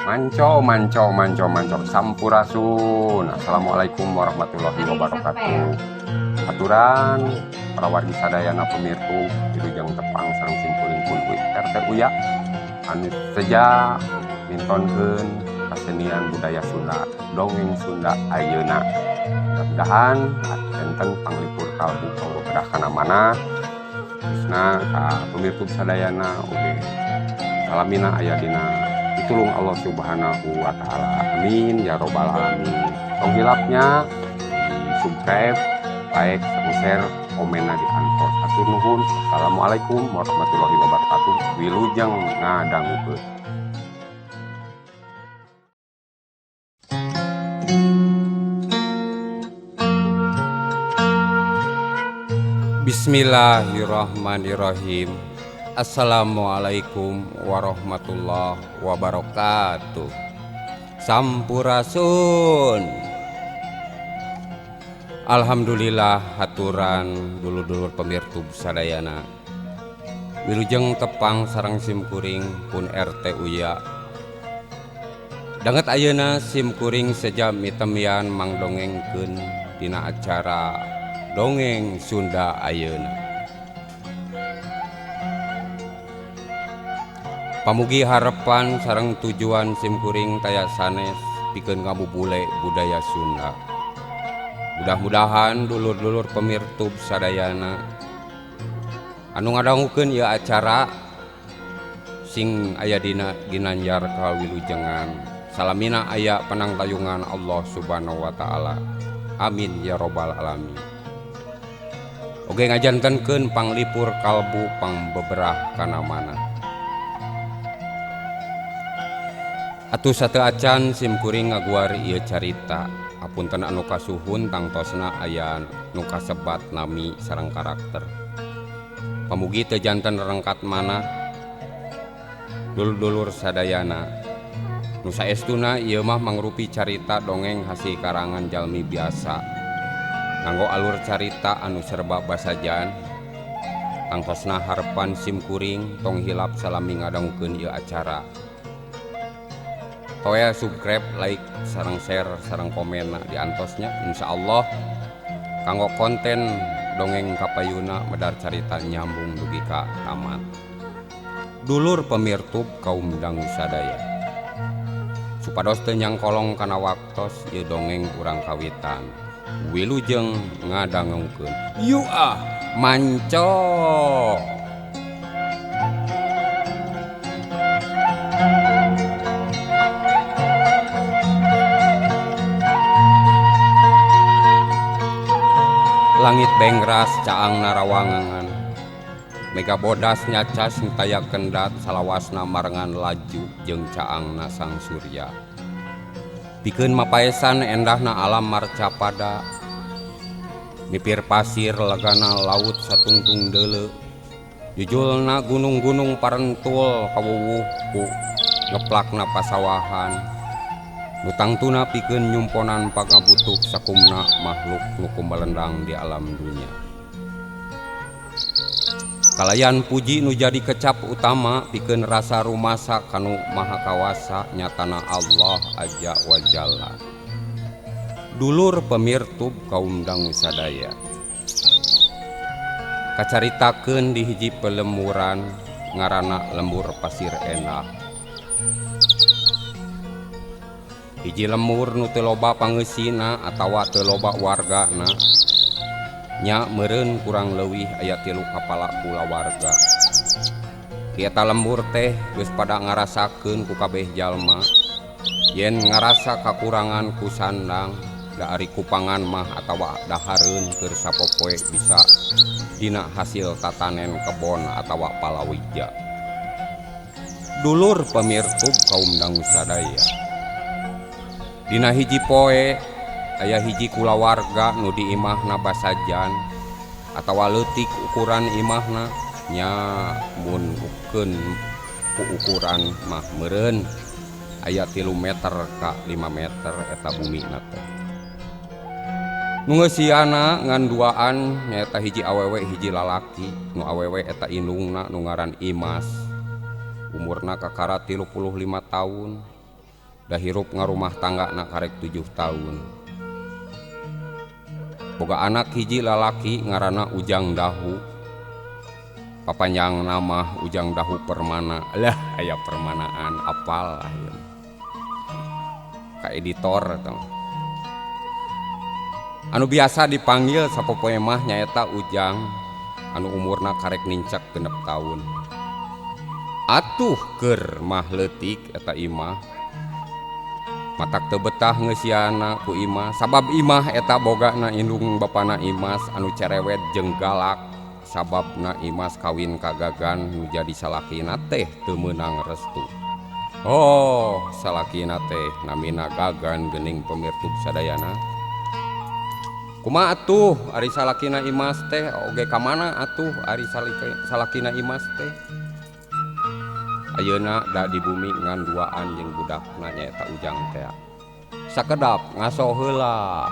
Manco, manco, manco, manco, sampurasun. Assalamualaikum warahmatullahi wabarakatuh. Aturan para wargi sadayana pemirsa wilujeng tepang sareng simkuring pun RT Uya anu seja mintonkeun kasenian budaya Sunda, dongeng Sunda ayeuna. Mudah-mudahan enten panglipur kalbu kanggo bedah kana mana, khususna ka pemirsa sadayana oge salamina aya dina ditulung Allah Subhanahu wa taala. Amin ya robbal alamin. Tong hilapnya di subscribe, like, share, komenna di antos. Hatur nuhun. Assalamualaikum warahmatullahi wabarakatuh. Wilujeng ngadangukeun. Bismillahirrahmanirrahim. Assalamualaikum warahmatullahi wabarakatuh. Sampurasun. Alhamdulillah haturan dulur-dulur pemirtub sadayana. Wilujeng tepang sareng simkuring pun RT Uya. Danget ayeuna simkuring seja mitemian mangdongengkeun dina acara Dongeng Sunda Ayeuna. Pamugi harapan sareng tujuan simkuring taya sanes pikeun ngabubule budaya Sunda. Mudah-mudahan dulur-dulur pemirtub sadayana anu ngadangukeun ieu acara sing aya dina ginanjar kawilujengan salamina aya panangtayungan Allah Subhanahu wa taala. Amin ya robbal alamin. Oge ngajantenkeun panglipur kalbu pangbeberah kana mana. Atuh sateu acan simkuring ngaguar ieu carita. Apunten anu kasuhun tangtosna aya nu kasebat nami sareng karakter. Pamugi teu janten rengkat manah dulur-dulur sadayana. Nu saestuna ieu mah mangrupi carita dongeng hasil karangan jalmi biasa. Nganggo alur carita anu serba basajan. Tangtosna harepan simkuring tong hilap salami ngadangukeun ieu acara. Toya subscribe, like, sareng share, sareng komen diantosnya. Insyaallah kanggo konten dongeng kapayuna medar carita nyambung dugi ka tamat. Dulur pemirtub kaum dangu sadaya. Supados teu nyangkolong kana waktos ieu dongeng urang kawitan. Wilujeng ngadangukeun. Yu ah, manco. Langit bengras caang narawangan. Mega bodas nyacas taya kendat salawasna marengan laju jeung caangna sang surya. Pikeun mapaesan endahna alam marcapada. Mipir pasir legana laut satungtung deuleu. Jujulna gunung-gunung parentul kawuwuh ku ngeplakna pasawahan. Nu tangtuna pikeun nyumponan pangabutuh sakumna makhluk nu kumalendang di alam dunya. Kalayan puji nu jadi kecap utama pikeun rasa rumasa kanu maha kawasa nyatana Allah aja wa jalla. Dulur pemirtub kaum dangu sadaya. Kacaritakeun di hiji pelemuran ngaranna lembur pasir endah. Hiji lembur nu teu loba pangeusina atawa teu loba wargana. Nya meureun kurang leuwih aya 3 kapala kulawarga. Eta lembur teh geus pada ngarasakeun ku kabeh jalma. Yen ngarasa kakurangan ku sandang, da ari kupangan mah atawa dahareun keur sapopoe bisa dina hasil tatanen kebon atawa palawija. Dulur pemirtub kaum dangu sadaya. Dina hiji poe aya hiji kulawarga nu di imahna basajan atawa leutik ukuran imahna nya mun ukeun ku ukuran mah meureun aya 3 meter ka 5 meter eta bumina teh. Nu ngeusiana ngan duaan nyaeta hiji awewe hiji lalaki. Nu awewe eta indungna nu ngaran Imas. Umurna kakara 35 tahun. Da hirup ngarumah tanggana karek 7 tahun. Boga anak hiji lalaki ngaranna Ujang Dahu. Papanjang nama Ujang Dahu Permana. Lah aya permanaan apal lah ieu. Ka editor eta mah. Anu biasa dipanggil sapopoe mah nyaeta Ujang anu umurna karek nincak 6 tahun. Atuh keur mah leutik eta imah. Matak teu betah ngeusiana ku Imah sabab Imah eta bogana indung bapana Imas anu cerewet jeung galak sababna Imas kawin ka Gagan nu jadi salakina teh teu meunang restu. Oh, salakina teh namina Gagan geuning pamirtub sadayana. Kumaha atuh ari salakina Imas teh oge ka mana atuh ari salakina Imas teh? Ayeuna da di bumi ngan duaan jeung budakna nyaeta Ujang teh. Sakedap ngaso heula.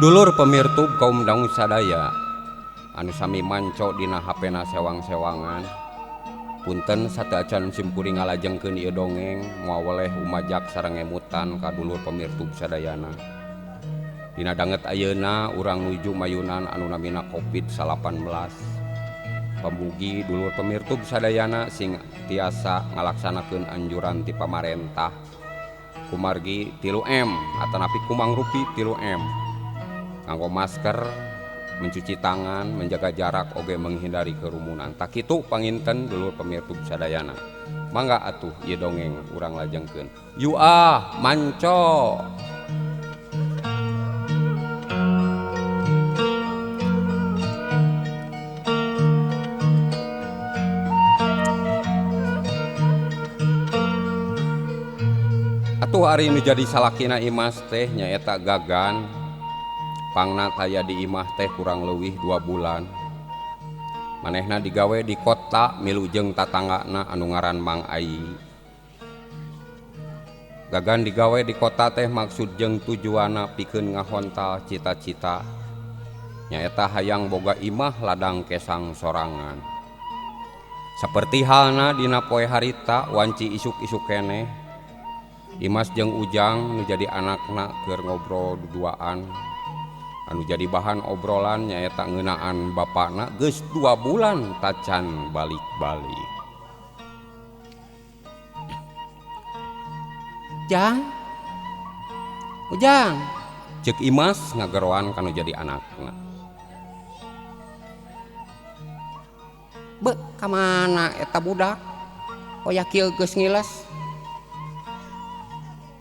Dulur pamirtub kaum dangu sadaya anu sami manco dina HP-na sewang-sewangan. Punten sateuacan simkuring ngalajengkeun ieu dongeng moal weleh umajak sareng ngemutan ka dulur pamirtub sadayana. Dina danget ayeuna urang nuju mayunan anu namina Covid-19. Pamugi dulur pamirtub sadayana sing tiasa ngalaksanakeun anjuran ti pamarentah kumargi 3M atanapi kumangrupi 3M. Nganggo masker, mencuci tangan, menjaga jarak oge menghindari kerumunan. Tak kitu panginten dulur pamirtub sadayana. Mangga atuh ieu dongeng urang lajengkeun. Yu ah, manco. Atuh ari nu jadi salakina Imas teh nyaeta Gagan. Pangna taya di imah teh kurang leuwih 2 bulan. Manehna digawe di kota milu jeung tatanggana anu ngaran Mang Ai. Gagan digawe di kota teh maksud jeung tujuanna pikeun ngahontal cita-cita. Nyaeta hayang boga imah ladang kesang sorangan. Saperti halna dina poe harita wanci isuk-isuk keneh. Imas jeung Ujang nu jadi anakna keur ngobrol duduaan. Anu jadi bahan obrolan nyaeta ngeunaan bapakna geus 2 bulan tacan balik-balik. Jang, Ujang, ceuk Imas ngageroan kanu jadi anakna. Be, ka mana eta budak? Oya kieu geus ngiles.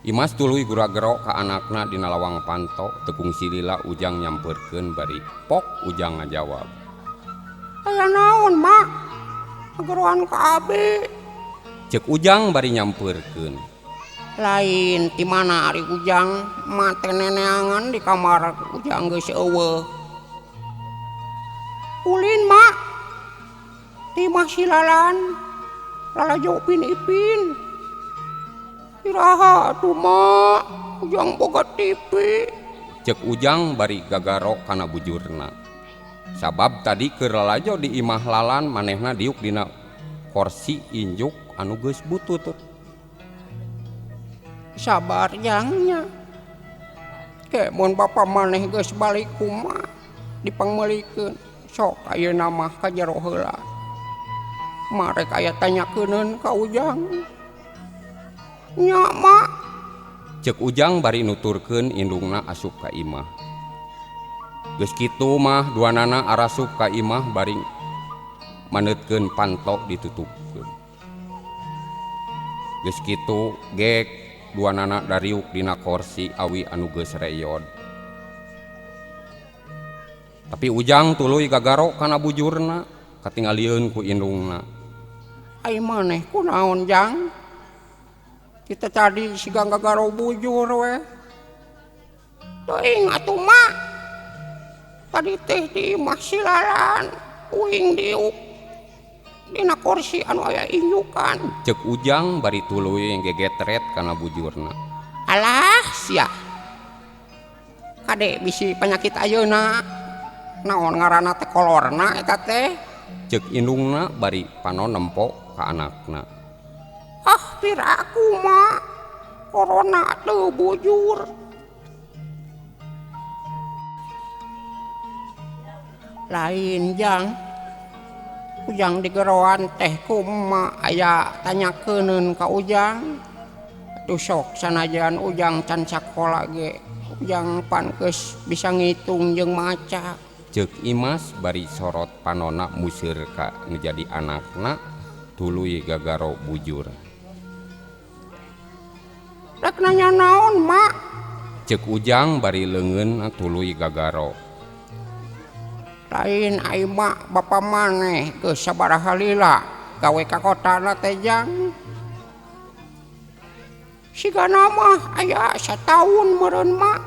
Imas tuluy gura-gero ka anakna dina lawang panto teu kungsi lila Ujang nyampeurkeun bari pok Ujang ngajawab. Aya naon, Mak? Ngageroan ka abi. Ceuk Ujang bari nyampeurkeun. Lain ti mana ari Ujang, mak teh neneangan di kamar Ujang geus eueuh. Ulin, Mak. Ti mah si Lalan. Lalajo Upin Ipin. Iraha atuh Mak, Ujang boga TV. Ceuk Ujang bari gagaro kana bujurna. Sabab tadi keur lalajo di imah Lalan manehna diuk dina korsi injuk anu geus butut. Sabar jangnya. Ke mun bapa maneh geus balik kumaha dipangmeulikeun. Sok ayeuna mah ka jero heula. Marek aya tanyakeunkeun ka Ujang. Nya, Mak. Ceuk Ujang bari nuturkeun indungna asup ka imah. Geus kitu mah duanana arasup ka imah bari maneutkeun panto ditutupkeun. Geus kitu gek duanana dariuk dina korsi awi anu geus reyod. Tapi Ujang tuluy gagaro kana bujurna katingalieun ku indungna. Ai maneh kunaon Jang? Kita tadi siga gagaro bujur we. Teuing atuh Mak. Tadi teh di imah si Lalan, uing diuk Dina kursi anu aya inyukan. Cek Ujang bari tuluy gegetret kana bujurna. Alah sia. Kade bisi penyakit ayeuna. Naon ngaranna teh kolorna eta teh? Cek indungna bari panon nempo ka anakna. Ah piraku mah corona teu bujur. Lain jang. Ujang digeroan teh ku emak aya tanyakeunun ka Ujang. Atuh sok sanajan Ujang can sakola ge Ujang pan geus bisa ngitung jeung maca. Ceuk Imas bari sorot panonna museur ka nu jadi anakna tuluy gagaro bujur. Rek nanya naon mak? Ceuk Ujang bari leungeun tuluy gagaro. Lain ai mak bapa maneh geus sabaraha lila gawe ka kotana teh jang. Sigana mah aya sataun meureun mak.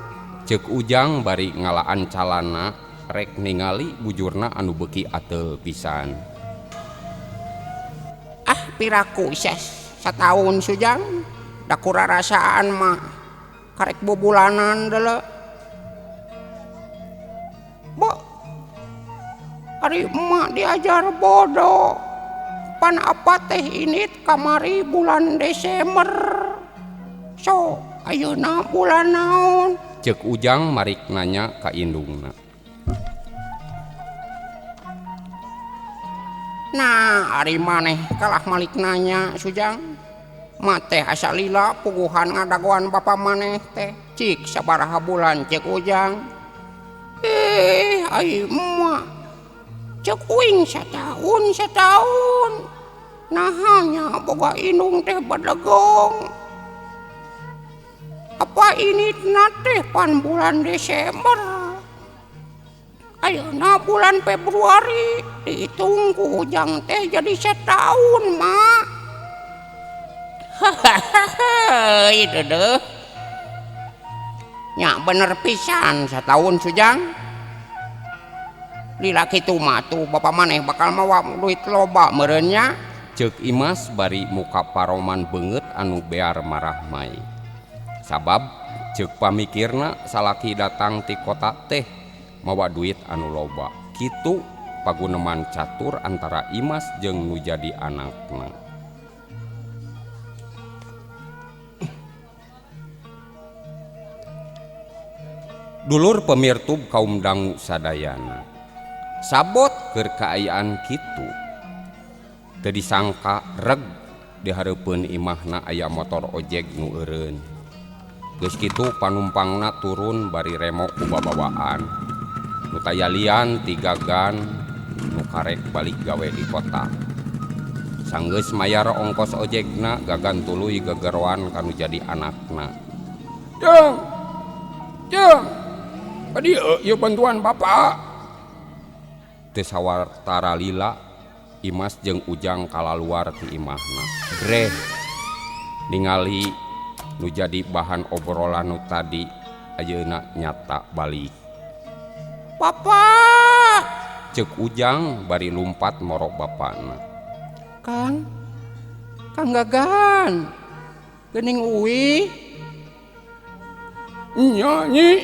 Ceuk Ujang bari ngalaan calana rek ningali bujurna anu beuki ateul pisan. Ah piraku ses sataun sujang da kurarasaan mah karek bubulanan deuleu. Bo ari emak diajar bodoh. Pan apa teh init kamari bulan Desember. So, ayeuna bulan naon? Ceuk Ujang marik nanya ka indungna. Nah, ari maneh kalah malik nanya Sujang. Ma teh asa lila puguhan ngadagoan bapa maneh teh. Cik sabaraha bulan ceuk Ujang. Ai emak cek uing sataun sataun. Nah nya boga indung teh bedegong. Apa ini teh pan bulan Desember. Ayeuna bulan Februari dihitung ku Ujang teh jadi sataun mak. Hahaha dedeh. Nya bener pisan sataun Sujang. Lila kitu mah tuh bapa maneh bakal mawa duit loba meureun nya. Ceuk Imas bari muka paroman beungeut anu bear marah mai. Sabab ceuk pamikirna salaki datang ti kota teh mawa duit anu loba. Kitu paguneman catur antara Imas jeung nu jadi anakna. Dulur pemirtub kaum dangu sadayana. Sabot keur kaayaan kitu. Teu disangka reg di hareupeun imahna aya motor ojek nu eureun. Geus kitu panumpangna turun bari remo ku babawaan. Nu tayalian ti Gagan nu karek balik gawe di kota. Sanggeus mayar ongkos ojekna Gagan tuluy gegeroan ka nu jadi anakna. Jang. Jang. Ka dieu ieu bantuan bapa. Teu sawatara lila Imas jeung Ujang kalaluar ti imahna. Breh ningali nu jadi bahan obrolan nu tadi ayeuna nyata balik. Papa! Ceuk Ujang bari lumpat moro bapana. Kang, Kang Gagan, geuning uwi. Nya nyi,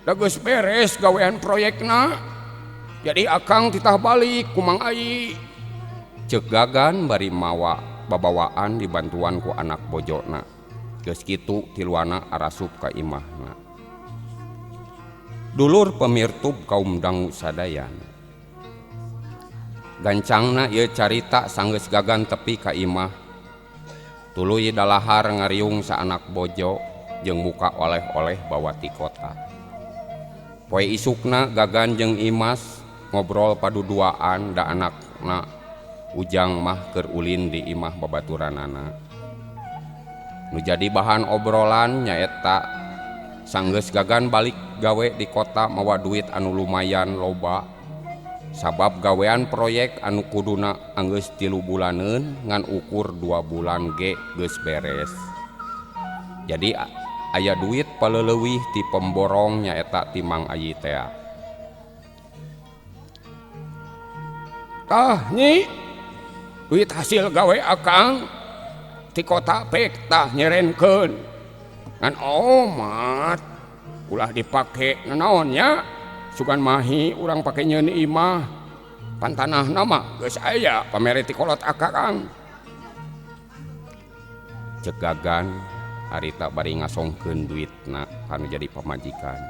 da geus beres gawean proyekna. Jadi akang titah balik ku Mang Ai. Ceuk Gagan bari mawa babawaan dibantuan ku anak bojona. Geus kitu tiluana arasup ka imahna. Dulur pemirtub kaum dangu sadayana. Gancangna ieu carita sanggeus Gagan tepi ka imah. Tuluy dalahar ngariung saanak bojo jeung muka oleh-oleh bawa ti kota. Poe isukna Gagan jeung Imas ngobrol paduduaan da anakna Ujang mah keur ulin di imah babaturanana. Nu jadi bahan obrolan nyaeta sanggeus Gagan balik gawe di kota mawa duit anu lumayan loba. Sabab gawean proyek anu kuduna anggeus 3 bulaneun ngan ukur 2 bulan ge geus beres. Jadi aya duit paleleuwih ti pemborong nyaeta ti Mang Ayi tea. Tah nyi, Duit hasil gawe akang ti kota pek tah nyerenkeun. Ngan omat ulah dipake nanaon nya. Sugan mahi urang pake nyeun imah. Pan tanahna mah geus aya pamere ti kolot akang. Cek Gagan harita bari ngasongkeun duitna kanu jadi pamajikan.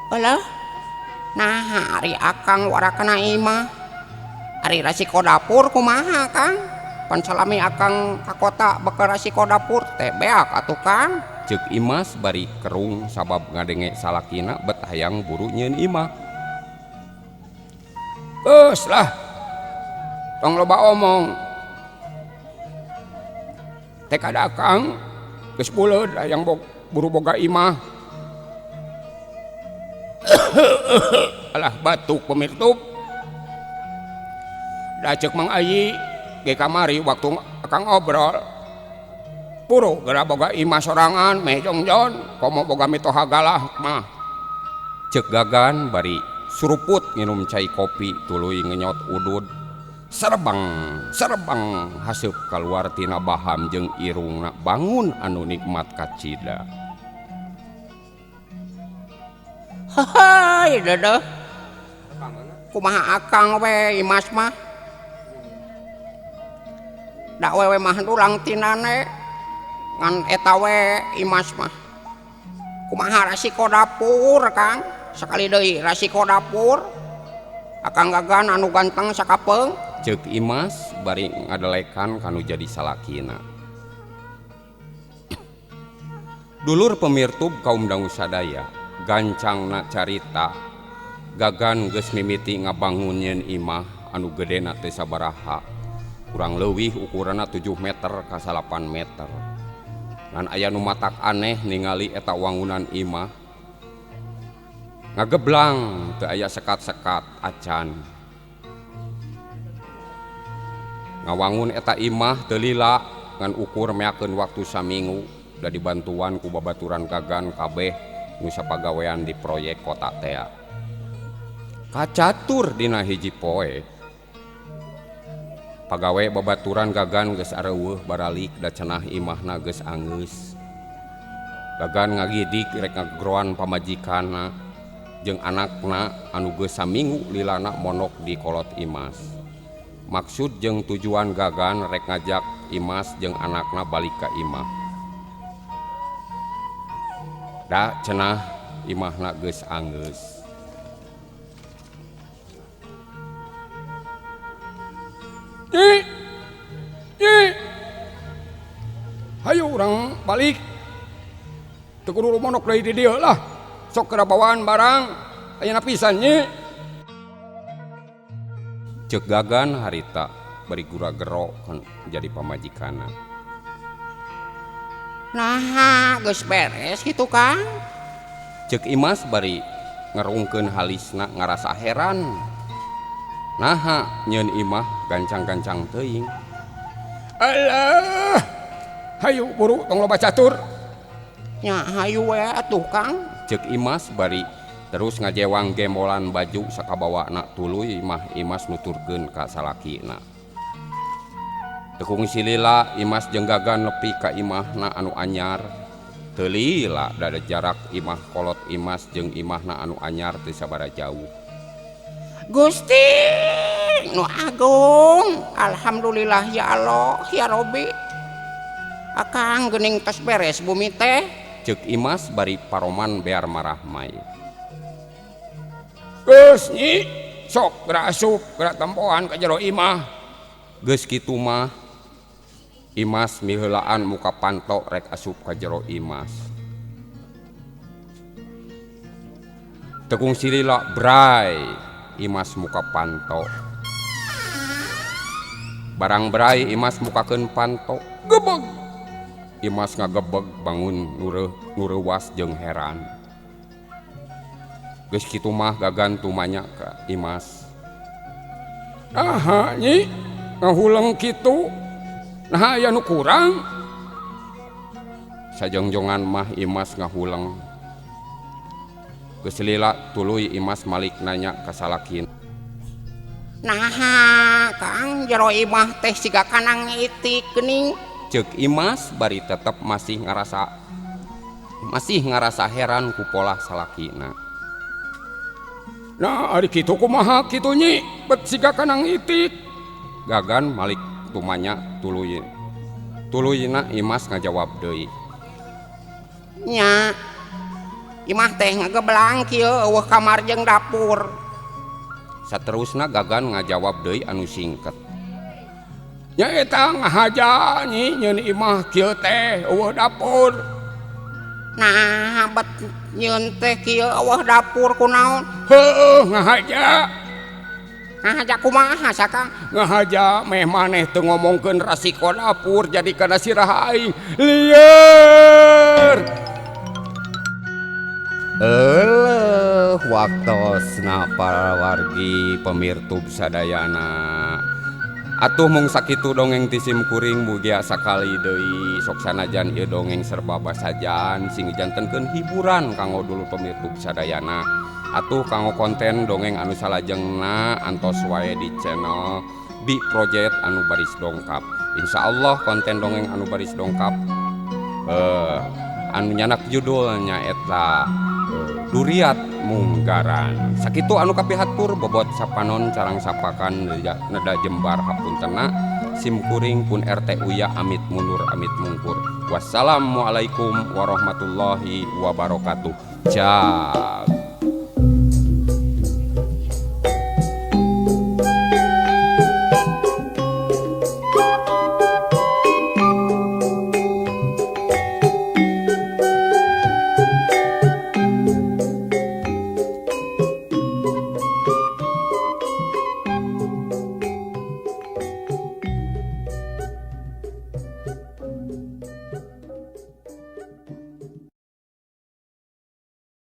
Alah, nah ari akang warakana imah. Ari rasiko dapur kumaha Kang? Pan salami akang ka kota bekel rasiko dapur teh beak atuh Kang. Cek Imas bari kerung sabab ngadenge salakina bet hayang buru nyeun imah. Geus lah. Tong loba omong. Tekad akang geus buleud hayang buru boga imah. Alah batuk pemirtup. Da ceuk Mang Ayi ge kamari waktu akang obrol. Buru geura boga imah sorangan meh jongjon komo boga mitoha galah mah. Ceuk Gagan bari suruput nginum cai kopi tuluy ngenyot udud. Serbang serbang haseup kaluar tina baham jeung irungna bangun anu nikmat kacida. Hei dedeh. Kumaha akang we Imas mah? Da wewe mah dulang tinane ngan eta we Imas mah. Kumaha rasiko dapur Kang? Sekali deui rasiko dapur. Akang Gagan anu ganteng sakapeung. Ceuk Imas bari ngadelekan kanu jadi salakina. Dulur pemirtub kaum dangu sadaya, gancangna carita Gagan geus mimiti ngabangun nyeun imah anu gedena teh sabaraha. Kurang leuwih ukuranna 7 meter ka 8 meter. Ngan aya nu matak aneh ningali eta wangunan imah. Ngageblang teu aya sekat-sekat acan. Ngawangun eta imah teu lila ngan ukur meakeun waktu saminggu da dibantuan ku babaturan Gagan kabeh nu sapagawean di proyek kota tea. Kacatur dina hiji poe. Pagawe babaturan Gagan geus areuweuh baralik da cenah imahna geus anggeus. Gagan ngagidik rek ngagroan pamajikanna jeung anakna anu geus saminggu lilana mondok di kolot Imas. Maksud jeung tujuan Gagan rek ngajak Imas jeung anakna balik ka imah. Da cenah imahna geus anggeus. Nyi, nyi, hayu urang balik. Teu kudu mondok deui di dieu lah. Sok geura bawaan barang, ayeuna pisan nyi. Ceuk Gagan harita bari gura-gero kan jadi pamajikanna. Naha geus beres kitu Kang? Ceuk Imas bari ngerungkeun halisna ngarasa heran. Naha nyeun imah gancang-gancang teuing. Alah, hayu buru tong loba catur. Nya hayu we atuh Kang. Ceuk Imas bari terus ngajewang gembolan baju sakabawana tuluy imah Imas nuturkeun ka salakina. Tekung silila Imas jeung Gagan nepi ka imahna anu anyar. Teu lila da jarak imah kolot Imas jeung imahna anu anyar teu sabaraha jauh. Gusti nu agung, alhamdulillah ya Allah ya Robi. Akang geuning tos beres bumi teh. Ceuk Imas bari paroman bear marahmai. Geus nyi, sok geura asup, geura tempoan ka jero imah. Geus kitu mah Imas miheulaan muka panto rek asup ka jero Imas. Tekung silila bray Imas muka panto. Barang bray Imas mukakeun panto, gebeg. Imas ngagebeg bangun nureuwas jeung heran. Geus kitu mah Gagan tumanya ka Imas. Aha nyi, ngahuleng kitu. Nah aya nu kurang. Sajongjongan mah Imas ngahuleng. Geus lila tuluy Imas malik nanya ka salakina. Naha Kang jero imah teh siga kanang itik geuning. Ceuk Imas bari tetep masih ngarasa heran ku polah salakina. Nah ari kitu kumaha kitu nyi bet siga kanang itik. Gagan malik tumanya tuluyna Imas ngajawab deui. Nya imah teh ngageblang kieu eueuh kamar jeung dapur. Saterusna Gagan ngajawab deui anu singket. Nya eta ngahaja nyi nyeun imah kieu teh eueuh dapur. Nah bet nyeun teh kieu eueuh dapur kunaon? Heueuh ngahaja. Ngahaja kumaha sakang? Ngahaja meh maneh teu ngomongkeun rasiko dapur jadi kana sirah aing lieur. Eleuh waktosna para wargi pemirtub sadayana. Atuh mung sakitu dongeng ti sim kuring mugia sakali deui sok sanajan ieu dongeng serba basajan sing jantenkeun hiburan kanggo dulur pemirtub sadayana. Atuh kanggo konten dongeng anu salajengna antos wae di channel Bi Project anu baris dongkap. Insyaallah konten dongeng anu baris dongkap anu nyanak judulnya eta Duriat Munggaran. Sakitu anu kapihatur bobot sapanon carang sapakan neda jembar hapuntena sim kuring pun RT Uya amit mundur amit mungkur. Wassalamualaikum warahmatullahi wabarakatuh. Ciao.